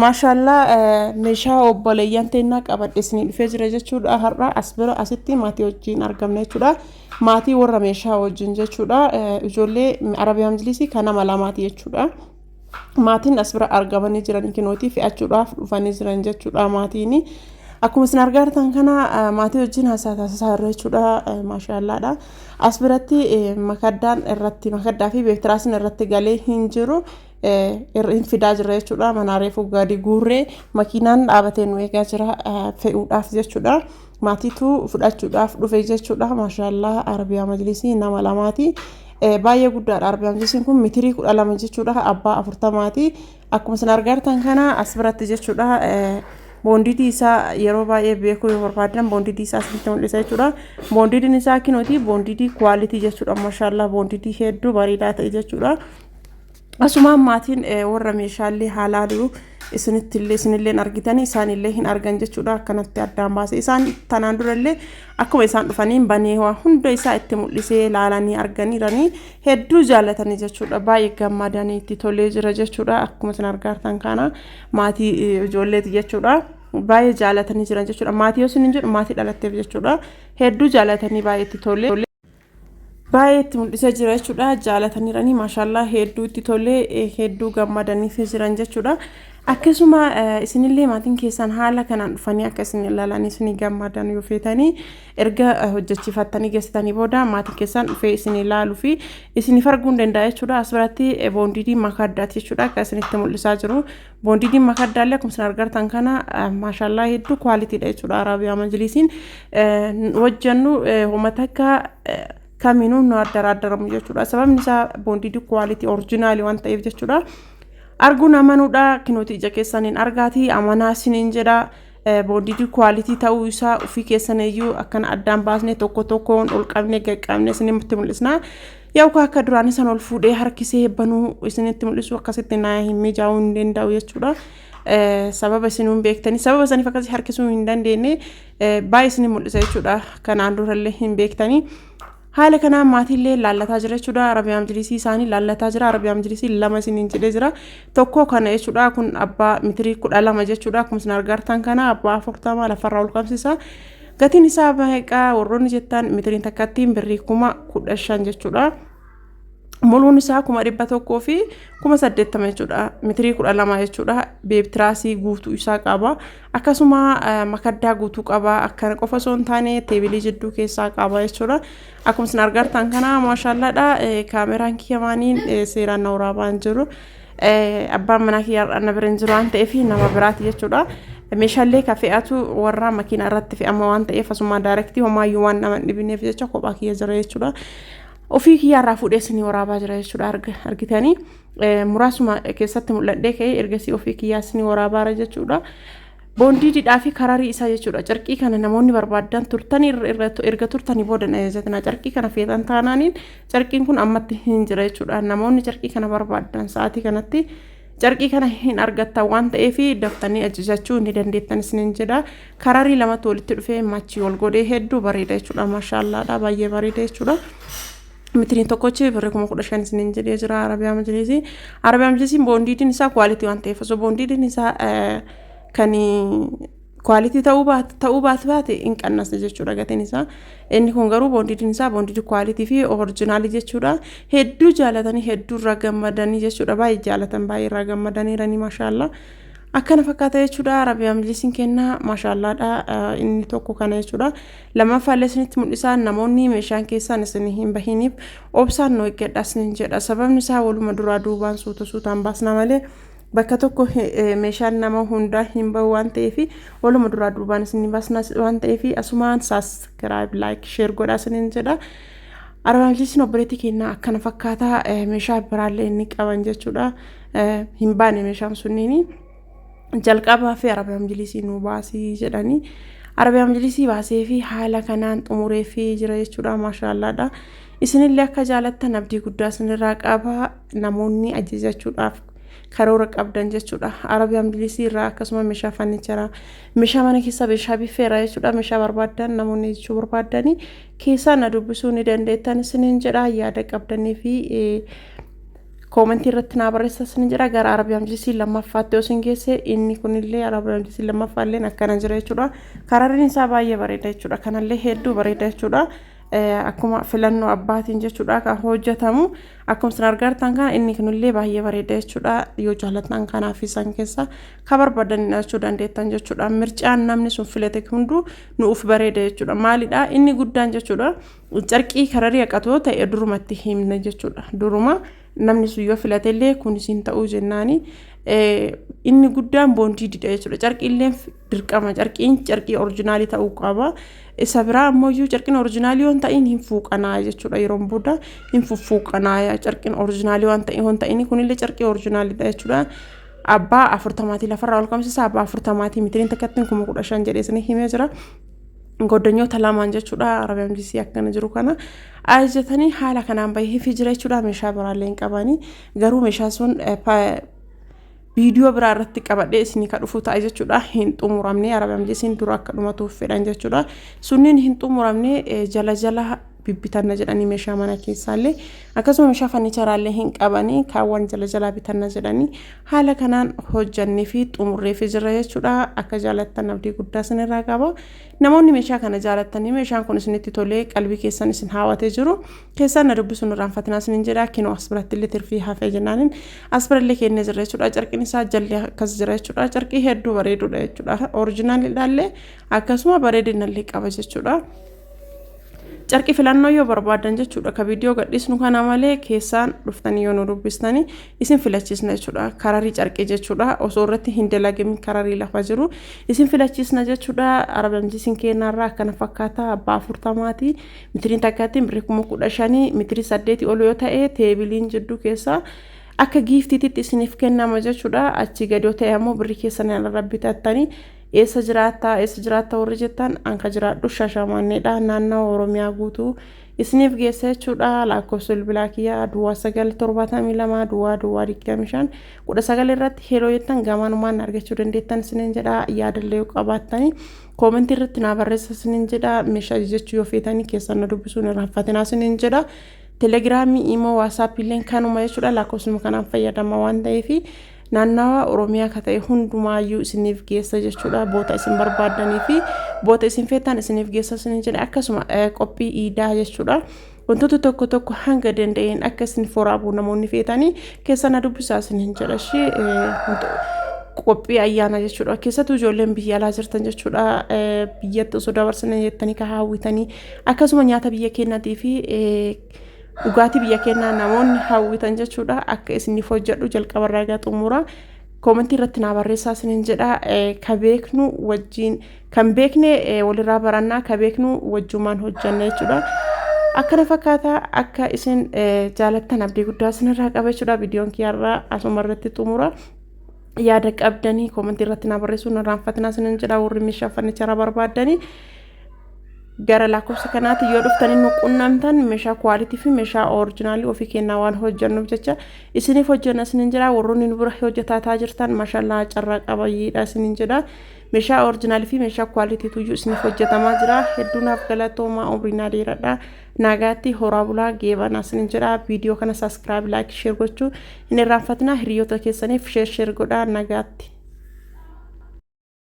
Maashaallaa, meeshaa obboleeyyan teennaa qabadhe isinii dhufee jira jechuudha. Har'a as bira asitti maatii wajjin argamna jechuudha. Maatii warra meeshaa wajjin jechuudha. Ijoollee Arabiyaa Majlisii kan nama lamaati jechuudha. Maatiin as bira argamanii jiran kinootii fe'achuudhaaf dhufanii jiran jechuudha maatiin. Akkuma isin argaa jirtan kana maatii wajjin haasaa taasisaa jirra jechuudha. Maashaallaadha. As biratti makaddaan irratti makaddaa fi beektiraasiin irratti galee hin jiru. Hin fidaa jirra jechuudha. Manaa reefu gadi guurree makiinaan dhaabatee nu eegaa jira fe'uudhaaf jechuudha. Maatiitu fudhachuudhaaf dhufe jechuudha. Maashaallaa, Arabiyaa Majlisii nama lamaati. Baay'ee guddaadha. Arabiyaa Majlisiin kun mitirii 12 jechuudha. Abbaa 40ti. Akkuma isin argaa jirtan kana as biratti jechuudha. Boondidii isaa yeroo baay'ee beekuu yoo barbaadan boondidii isaa isinitti mul'isa jechuudha. Boondidiin isaa kinooti boondidii quality jechuudha. Maashaallaa, boondidii hedduu bareedaa ta'e jechuudha. Asumaan maatiin warra meeshaalee haalaaluu isinitti illee isinillee argitanii isaanillee hin argan jechuudha. Akkanatti addaan baase isaan tanaan durallee akkuma isaan dhufaniin banee waa hunda isaa itti mul'isee laalanii arganiiranii hedduu jaallatanii jechuudha. Baay'ee gammadanii itti tolee jira jechuudha. Akkuma isin argaartan kana maatii ijoolleeti jechuudha. Baay'ee jaallatanii jiran jechuudha. Maatii yoo isin jedhu maatii dhalatteef jechuudha. Hedduu jaallatanii baay'ee itti tolee. Baay'ee itti mul'isee jira jechuudha. Jaalataniiranii, maashaallaa, hedduu itti tolee, hedduu gammadaniif jiran jechuudha. Akkasuma isinillee maatiin keessan haala kanaan dhufanii akka isin ilaalanii isinii gammadan yoo feetanii, erga hojjechiifattanii geessitanii booda maatiin keessan dhufee isin ilaaluu fi isiniif arguu hin danda'a jechuudha. As biratti boondiidii makaddaati jechuudha akka isinitti mul'isaa jiru. Boondiidiin makaddaallee akkuma isin argartan kana maashaallaa hedduu quality dha jechuudha. Arabiyaa Majlisiin hojjennu homa takka kamiinuu nu addaraadaramu jechuudha. Sababni isaa boondiidii quality original waan ta'eef jechuudha. Arguun amanuudha, kinooti ija keessaniin argaatii amanaa isiniin jedha. Boondiidii quality ta'uu isaa ofii keessan iyyuu akkana addaan baasnee tokko tokkoon ol qabnee gaqqabnee isinitti mul'isna. Yaa akka duraan isan ol fuudhee harkisee banuu isinitti mul'isu akkasitti naa hin mijaa'uu hin danda'u jechuudha. Sababa isinuu hin beektanii sababa saniif akkasii harkisuu hin dandeenye baay'ee isin mul'isa jechuudha. Kanaan durallee hin beektanii. Haala kanaan maatiillee laallataa jira jechuudha. Arabiyaa Majlisii isaanii laallataa jira. Arabiyaa Majlisii lama isiniin jedhee jira. Tokko kana jechuudha. Kun abbaa mitirii 12 jechuudha. Akkuma isin argartan kana abbaa 40 lafarraa ol qabsiisa. Gatiin isaa meeqa warroonni jettan, mitiriin takkattiin birrii 15,000 jechuudha. Muluun isaa 180,000 jechuudha. Mitirii 12 jechuudha. Beebtiraasii guutuu isaa qaba. Akkasuma makaddaa guutuu qaba. Akkana qofa osoo hin taane teebilii jidduu keessaa qaba jechuudha. Akkuma isin argartan kana maashaallaadha. Kaameraan kiyya maaniin seeraan na waraabaa hin jiru. Abbaan manaa kiyya har'a na bira hin jiru waan ta'eef nama biraati jechuudha. Meeshaalee ka fe'atu warra makiina irratti fe'ama waan ta'eef asuma direct homaayyuu waan nama hin dhibineef jecha kophaa kiyya jira jechuudha. Ofii kiyya irraa fuudhee isinii waraabaa jira jechuudha, argitanii. Muraasuma keessatti mul'adhee ka'ee ergasii ofii kiyyaa isinii waraabaa jira jechuudha. Boondii didhaa fi kararii isaa jechuudha. Carqii kana namoonni barbaadan turtanii erga turtanii booda na eeggatina. Carqii kana feetan taanaaniin carqiin kun ammatti hin jira jechuudha. Namoonni carqii kana barbaadan sa'aatii kanatti carqii kana hin argattan waan ta'eef daftanii ajajachuu ni dandeettan isiniin jedha. Kararii lamatu walitti dhufee machii wal godhee hedduu bareeda jechuudha. Maashaallaadha, baay'ee bareeda jechuudha. Mitiriin tokkochi birrii 15,000 isiniin jedhee jira Arabiyaa Majlisii. Arabiyaa Majlisiin boondiidiin isaa quality waan ta'eef, osoo boondiidiin isaa kan quality ta'uu baate hin qannasne jechuudha gatiin isaa. Inni kun garuu boondiidiin isaa boondiidii quality fi original jechuudha. Hedduu jaalatanii hedduu irraa gammadanii jechuudha. Baay'ee jaalatan, baay'ee irraa gammadaniiranii, maashaallaa. Akkana fakkaata jechuudha. Arabiyaa Majlisiin kennaa maashaallaadha. Inni tokko kana jechuudha. Lammaffaallee isinitti mul'isaa, namoonni meeshaan keessaan isin hin bahiniif obsaan nu eeggadha isinin jedha. Sababni isaa waluma duraa duubaan suuta suutaan baasna malee bakka tokko meeshaan nama hundaa hin bahu waan ta'eef, waluma duraa duubaan isin baasna waan ta'eef asumaan subscribe, like, share godhaa isinin jedha. Arabiyaa Majlisiin obboleettii keenyaa akkana fakkaata. Meeshaa biraallee inni qaban jechuudha. Hin baane meeshaan sunniini. Jalqabaa fi Arabiyaa Majlisii nu baasii jedhanii Arabiyaa Majlisii baasee fi haala kanaan xumuree fi jira jechuudha. Maashaallaadha. Isinillee akka jaalattan abdii guddaa isinirraa qaba. Namoonni ajajachuudhaaf karoora qabdan jechuudha. Arabiyaa Majlisii irraa akkasuma meeshaa furniture, meeshaa mana keessaa, meeshaa biffeeraa jechuudha. Meeshaa barbaaddan, namoonni jechuu barbaaddanii keessaa na dubbisuu ni dandeettan isiniin jedha. Yaada qabdanii fi Koomentii irratti naa barreessaa isin jedha. Gara Arabiyaa Majlisii lammaffaatti yoo isin geesse, inni kunillee Arabiyaa Majlisii lammaffaallee akkana jira jechuudha. Kararriin isaa baay'ee bareeda jechuudha. Kanallee hedduu bareeda jechuudha. Akkuma filannoo abbaatiin jechuudha kan hojjetamu. Akkuma isin argartan kana, inni kunillee baay'ee bareeda jechuudha. Yoo jaallattan kanaaf isaan keessa ka barbaadan jechuu dandeettan jechuudha. Mircaan namni sun filate hunduu nuuf bareeda jechuudha. Maalidha inni guddaan jechuudha? Carqii kararii haqatoo ta'e durumatti himna jechuudha. Duruma namni sun yoo filatellee kun isin ta'uu jennaani, inni guddaan boondii didha jechuudha. Carqiillee dirqama, carqiin carqii original ta'uu qaba. Isa biraa ammoo iyyuu carqiin original yoo hin ta'in hin fuuqanaa jechuudha. Yeroon booda hin fuffuuqanaa carqiin original waan ta'e hin ta'in. Kunillee carqii originalidha jechuudha. Abbaa 40-tii lafarraa ol qabsiisa, abbaa 40-tii, mitiriin takkattiin 15,000 jedhee isin himee jira. Goddanyoota lamaan jechuudha. Arabiyaan Majlisii akkana jiru kana ajajatanii haala kanaan bahee fi jira jechuudha. Meeshaa biraallee hin qabanii, garuu meeshaa sun viidiyoo biraa irratti qabadhee isinii ka dhufu ta'a jechuudha. Hin xumuramne. Arabiyaan Majlisiin dura akka dhumatuuf fedhan jechuudha. Sunniin hin xumuramne, jala jala bibbitanna jedhanii, meeshaa mana keessaallee akkasuma meeshaa furnituraallee hin qabanii, kaawwan jala jalaa bitanna jedhanii, haala kanaan hojjannee fi xumurree fi jira jechuudha. Akka jaalattan abdii guddaa isinirraa qaba. Namoonni meeshaa kana jaalattanii, meeshaan kun isinitti tolee, qalbii keessan isin haawwatee jiru, keessaan na dubbisuun irraanfatinaa isinin jedha. Kinoo as biratti illee tirfii hafee jennaaniin as birallee kennee jira jechuudha. Carqiin isaa jalli akkas jira jechuudha. Carqii hedduu bareedudha jechuudha. Originalidhaallee akkasuma bareedinallee qaba jechuudha. Carqii filannoo yoo barbaadan jechuudha, ka viidiyoo gadhiisnu kana malee keessaan dhuftanii yoo nu dubbistanii isin filachiisna jechuudha. Kararii carqii jechuudha, osoo irratti hin dalagamin kararii lafa jiru isin filachiisna jechuudha. Arabiyaan Majlisiin keenyarraa akkana fakkaata. Abbaa 40-ti, mitiriin takkaattiin birrii 15,000, mitirii 8 ol yoo ta'e tableiin jidduu keessaa akka giftiititti isiniif kennama jechuudha. Achi gadi yoo ta'e ammoo birrii keessan irra bitattanii. Eessa jiraattaa, eessa jiraatta warri jettan, anka jiraadhu Shashamanneedha. Naannawa Oromiyaa guutuu isiniif geessa jechuudha. Lakkoofsa bilbilaa kiyyaa 0972 00 25 19 irratti hello jettan gamanumaan argachuu dandeettan isiniin jedha. Yaadallee yoo qabaattanii koomentii irratti naa barreessa isiniin jedha. Meeshaa jechuu yoo feetanii keessan na dubbisuun irraanfatinaa isiniin jedha. Telegiraamii, Imoo, Waasaappilleen kanuma jechuudha. Lakkoofsuma kanaan fayyadama waan ta'eef, naannawa Oromiyaa ka ta'e hundumaayyuu isiniif geessa jechuudha. Boota isin barbaaddanii fi boota isin feetan isiniif geessa isiniin jedha. Akkasuma qophii iidaa jechuudha. Wantoota tokko tokko hanga danda'een akka isin foraabuu namoonni feetanii keessa na dubbisaa isiniin jedha. Ishee qophii ayyaana jechuudha. Keessattuu ijoolleen biyya alaa jirtan jechuudha. Biyyatti osoo dabarsanii jettanii ka hawwitanii, akkasuma nyaata biyya keenyaatii fi dhugaatii biyya keenyaa namoonni hawwitan jechuudha. Akka isiniif hojjedhu jalqabarraa egaa xumura koomentii irratti naa barreessaa isiniin jedha. Ka beeknu wajjin, kan beekne walirraa barannaa, ka beeknu wajjumaan hojjanna jechuudha. Akkana fakkaata. Akka isin jaalattan abdii guddaa isinirraa qaba jechuudha. Viidiyoon kiyyarraa asuma irratti xumura. Yaada qabdanii koomentii irratti naa barreessuu hin irraanfatinaa isiniin jedha. Warri meeshaa furniture barbaaddanii gara lakkoofsa kanaatti yoo dhuftanii nu qunnamtan, meeshaa quality fi meeshaa original ofii kennaa waan hojjennuuf jecha isiniif hojjenna isiniin jedha. Warroonni nu bira hojjetaa jirtan, maashallaa, carraa qabayyiidha isiniin jedha. Meeshaa original fi meeshaa qualitytuyyuu isiniif hojjetamaa jira. Hedduu naaf galatoomaa, umrii naa dheeradha, nagaatti horaa bulaa geebanaa isiniin jedha. Viidiyoo kana subscribe, like, share gochuu hin irraanfatinaa. Hiriyoota keessaniif share share godhaa. Nagaatti.